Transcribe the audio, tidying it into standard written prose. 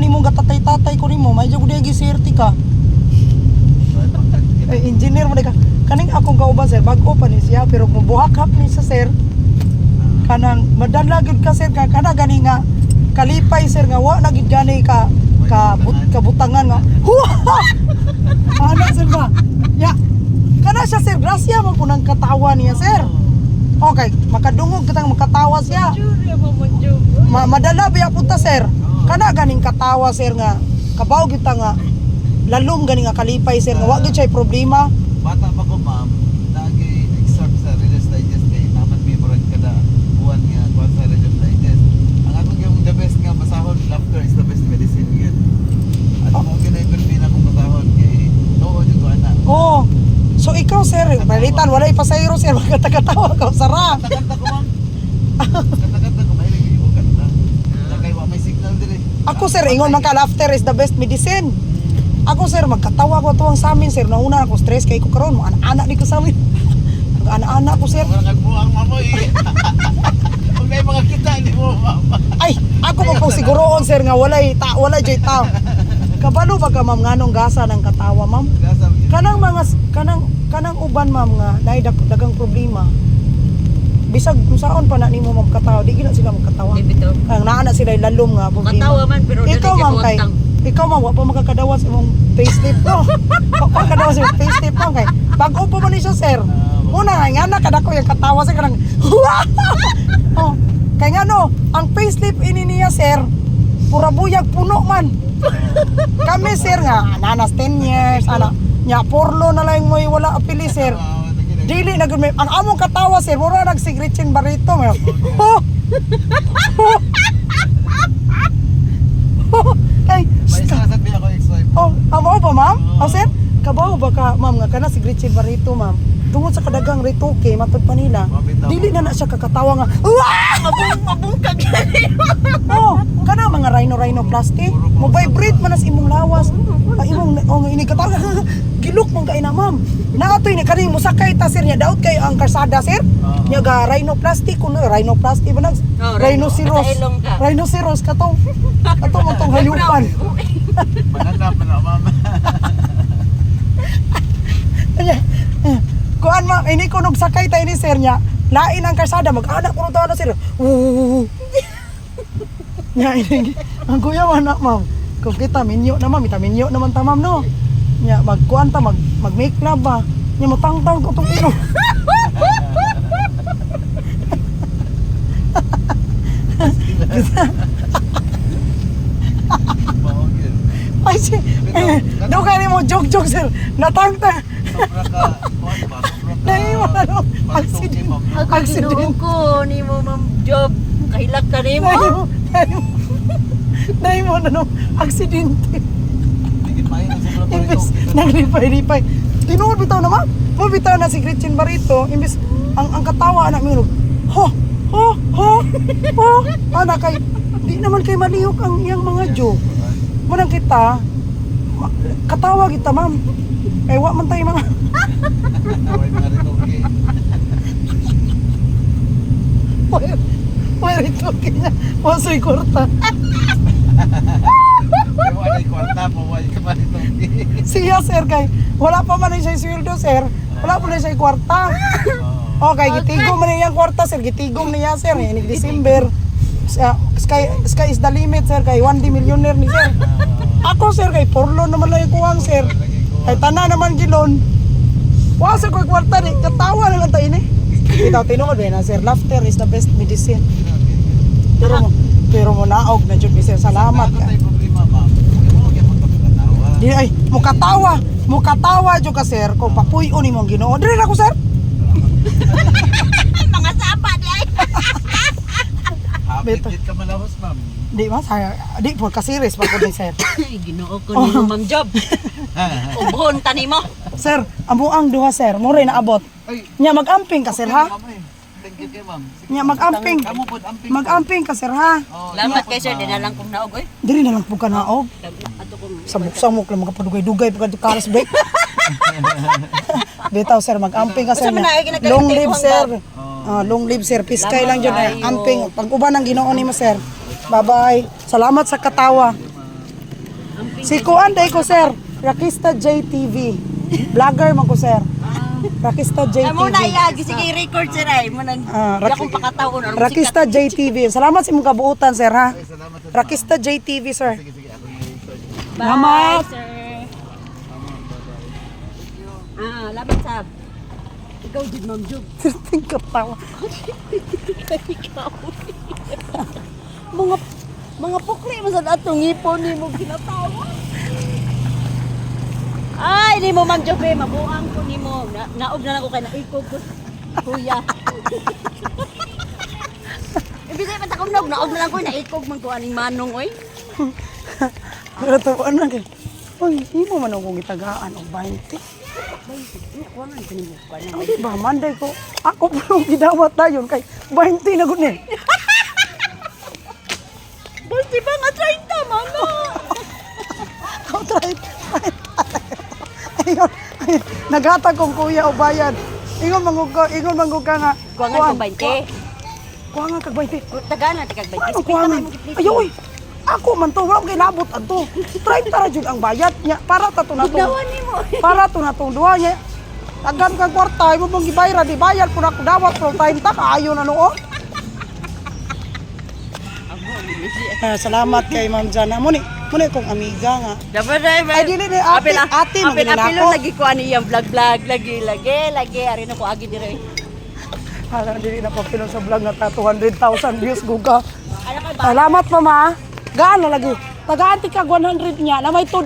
nimo gatatay-tatay ko nimo, may jud di sirti ka. Eh, engineer mo di ka. Kaning akong kauban, sir, bag-o pa ni siya pero mubuhak-hak ni siya, sir. Kanang madala gyud ka, sir, ka kana gani nga kalipay, sir, nga wa na gyud gani ka ka kabutangan nga. Huwa! Ana, sir, ba? Ya. Kana siya, sir, grasya man kunang katawa niya, sir. Okay, makadungog kitang makatawa siya. Jure mo mo job. Madala biya punta, sir. Kana ganing katawa, sir, nga kabaw kita nga lalom gani nga kalipay, sir, nga wa gyud siya problema. Bata pa ko, ma'am, lagi excerpt sa Reader's Digest kay naman may murag kada buwan nga kuan sa Reader's Digest. Ang akong yung the best nga basahon, "Laughter is the best medicine" yun. At mo ginay permi na akong basahon kay tuod yung kuan na. Oh. So ikaw, sir, palitan wala ipasayro, sir, magkatakatawa ka sara. Kanta ko, ma'am. Kanta-kanta ko, mahilig yung kanta. Na kay wa may signal dire. Ako, sir, ingon man ka "Laughter is the best medicine." Ako, sir, magkatawa ko tuwang sa amin, sir, nauna ako stress kay ko karon, mo anak di ko sa amin. Ang anak-anak ko, sir. Wala kang buang mamoy. Kung may mga kita ni mo, ma'am. Ay, ako man pong siguroon, sir, nga walay ta wala jay tao. Kabalo ba ka, ma'am, nganong gasa ng katawa, ma'am? Gasa, Kanang mga kanang kanang uban, ma'am, nga naay dagang problema. Bisag kung saon pa na nimo magkatawa, di gina sila magkatawa. Di bitaw. Ang naa na sila lalom nga problema. Katawa man pero dili Ikaw, kay ma'am, kay buwagtang. ikaw, ma'am, wa pa makakadawa sa imong payslip, no? Wa pa makakadawa sa imong payslip, ma'am, kay bag-o pa man ni siya, sir. Una nga nga na kadako yung katawa sa kanang oh, kay nga no, ang payslip ini niya, sir, pura buyag puno man. Kami, sir, nga nanas 10 years ana nya porlo na lang mo'y wala apili, sir. Dili na gud ang among katawa, sir, mura nag si Gretchen Barreto may. Oh. Oh. Oh. Kay May isa sa ako ex-wife. Oh, amo ba, ma'am? Oh, sir, kabaw ba ka, ma'am, nga kana si Gretchen Barreto, ma'am? Tungod sa kadagang retoke matud pa nila. Dili na na siya kakatawa nga. Wah! Mabung mabungkag gani. Oh, kana mga rhino rhino plastic, mo vibrate man na sa imong lawas. Ang imong oh, nga ini katawa gilok man kay na, ma'am. Naatoy ni kani mosakay ta, sir, niya daot kay ang karsada, sir. Nya ga rhinoplasty kuno, rhinoplasty ba nag Oh, rhino. rhinoceros. Sa ilong ka. Rhinoceros katong katong atong hayupan. Mananap na, ma'am. Anya, eh, kuan, ma'am, ini ko nung sakay tayo ni sir niya, lain ang karsada, mag-anak ko na, sir. Woo. Nya ini, ang kuya man na, ma'am. Kung kita minyo na, ma'am, ita minyo naman ta, ma'am, no. Nya magkuan ta mag mag make love ba. Nya motangtang ko tong ino. Maog yun. Ay si, eh, do kay mo joke joke, sir. Natangtang. Sobra ka, kuwan ba? Sobra ka. Nahimo na no. Paritoke, Accident. ma'am. Ako Accident. Ginoo ko nimo, ma'am Job. Kahilak ka nimo. Nahimo, nahimo. Nahimo na no aksidente. Bigit mahin ang sobra Imbes paritoke. naglipay-lipay. Tinuod bitaw na, ma'am. Mo bitaw na si Gretchen Barreto, imbes ang katawa anak mo, ho ho ho ho ana kay di naman kay malihok ang iyang mga joke. Mo nang kita katawa kita, ma'am. Eh wa man tayo mga May mga retoke. May ritoke niya. Wasoy kwarta. May wala yung kwarta, mawala ka pa retoke. Siya, sir, kay wala pa man siya sweldo, sir. Wala pa man siya kwarta. Okay, gitigom man niya ang kwarta, sir. Gitigom niya, sir. Inig December. Sky is the limit, sir. Kay 1D millionaire ni sir. Ako, sir, kay porlo naman lang yung kuwang, sir. Kay tana naman gilon. Wa sir ko'y kwarta ni. Katawa na lang tayo ini. Itaw tinuod ba na, sir. "Laughter is the best medicine." Pero mo naog na jud mi, sir. Salamat Ako ka. tayo problema, ma'am. Mo gyapon ka katawa. Di ay mukatawa, mukatawa jud ka, sir, kung papuy-on nimo ang Ginoo. Dili na ko, sir. Ay, mga sapa di ay. Hapit Beto. gid ka malahos, ma'am. Di ba? Di po ka-serious pa ko ni sir. Ay, Ginoo ko nimo, ma'am Job. Ubhon ta nimo. Sir, amo ang duha, sir. Mo rin naabot. Ay, Nya magamping ka, sir, ha? ma'am, eh. Thank you kay ma'am. Sige, Nya magamping. Kamo pod amping. Magamping ka, sir, ha? Oh, Salamat ikaw kay pod, sir, ma'am. dinalang kong naog oy. Diri na lang po ka naog. Ato kong Samok-samok lang makapadugay-dugay pa ka karas break. Bitaw, sir, magamping ka, sir. Unsa man na, ay, ginagalit Long kay live, kuhang sir. bag? Ah, long live, sir. Piskay lang jud Salamat ay amping. Pag-uban ang Ginoo nimo, sir. Bye-bye. Salamat sa katawa. Si Kuan day ko, sir. Rakista JTV. Vlogger man ko, sir. Rakista Ay mo na JTV. iya, sige record sir ay mo nang Ah, di akong pakataon aron Rakista JTV. Salamat sa imong kabuutan, sir, ha. Ay, salamat sa Rakista JTV, sir. Sige, sige, ako yung search. Salamat. Sir. Ah, lamat sab. Ikaw jud, Ma'am Jub. Tingin katawa. Ikaw. Mga pukli man sad atong ngipon nimo ginatawa. Ay, nimo, Ma'am Jub, eh, mabuang ko nimo. Na, naog na lang ko kay naikog ko. Kuya. Ibig sabihin pa naog, naog na lang ko naikog man ko aning manong oy. Pero tuwan na kay. Uy, imo man akong gitagaan og 20. Kuha ko nimo kuha na. Ang di ba man day ko. Ako pa nung gidawat dayon kay 20 na gud ni. Bulti ba nga 30 mama? Ako try. Ayun, ayun, naghatag kong kuya o bayad. Ingon mangug ka, ingon mangug ka nga. Kuha nga kog 20. Kuha nga kag 20. Tagaan na kag 20. Ano kuha nga? Ay, oy. Ako man to, wala ko kinabot adto. 30 ra jud ang bayad niya para ta to na to. Dawan nimo. Para to na tong duha niya. Tagan kag kwarta, imo mong gibayra, di bayad po na ako dawat pro 30 kaayo na noo. Ah, salamat kay Ma'am Jana. Muni, muni kong amiga nga. Dapat ay Ay, dili ni ate, ate man Apil gini apil nako. lagi ko ani iyang vlog vlog lagi lagi lagi ari na ko agi dire. Hala, dili na papilo sa vlog nga ta 200,000 views guga. Ano kay ba? Salamat, mama. Gaan na lagi. Tagaan ti kag 100 niya na may $2.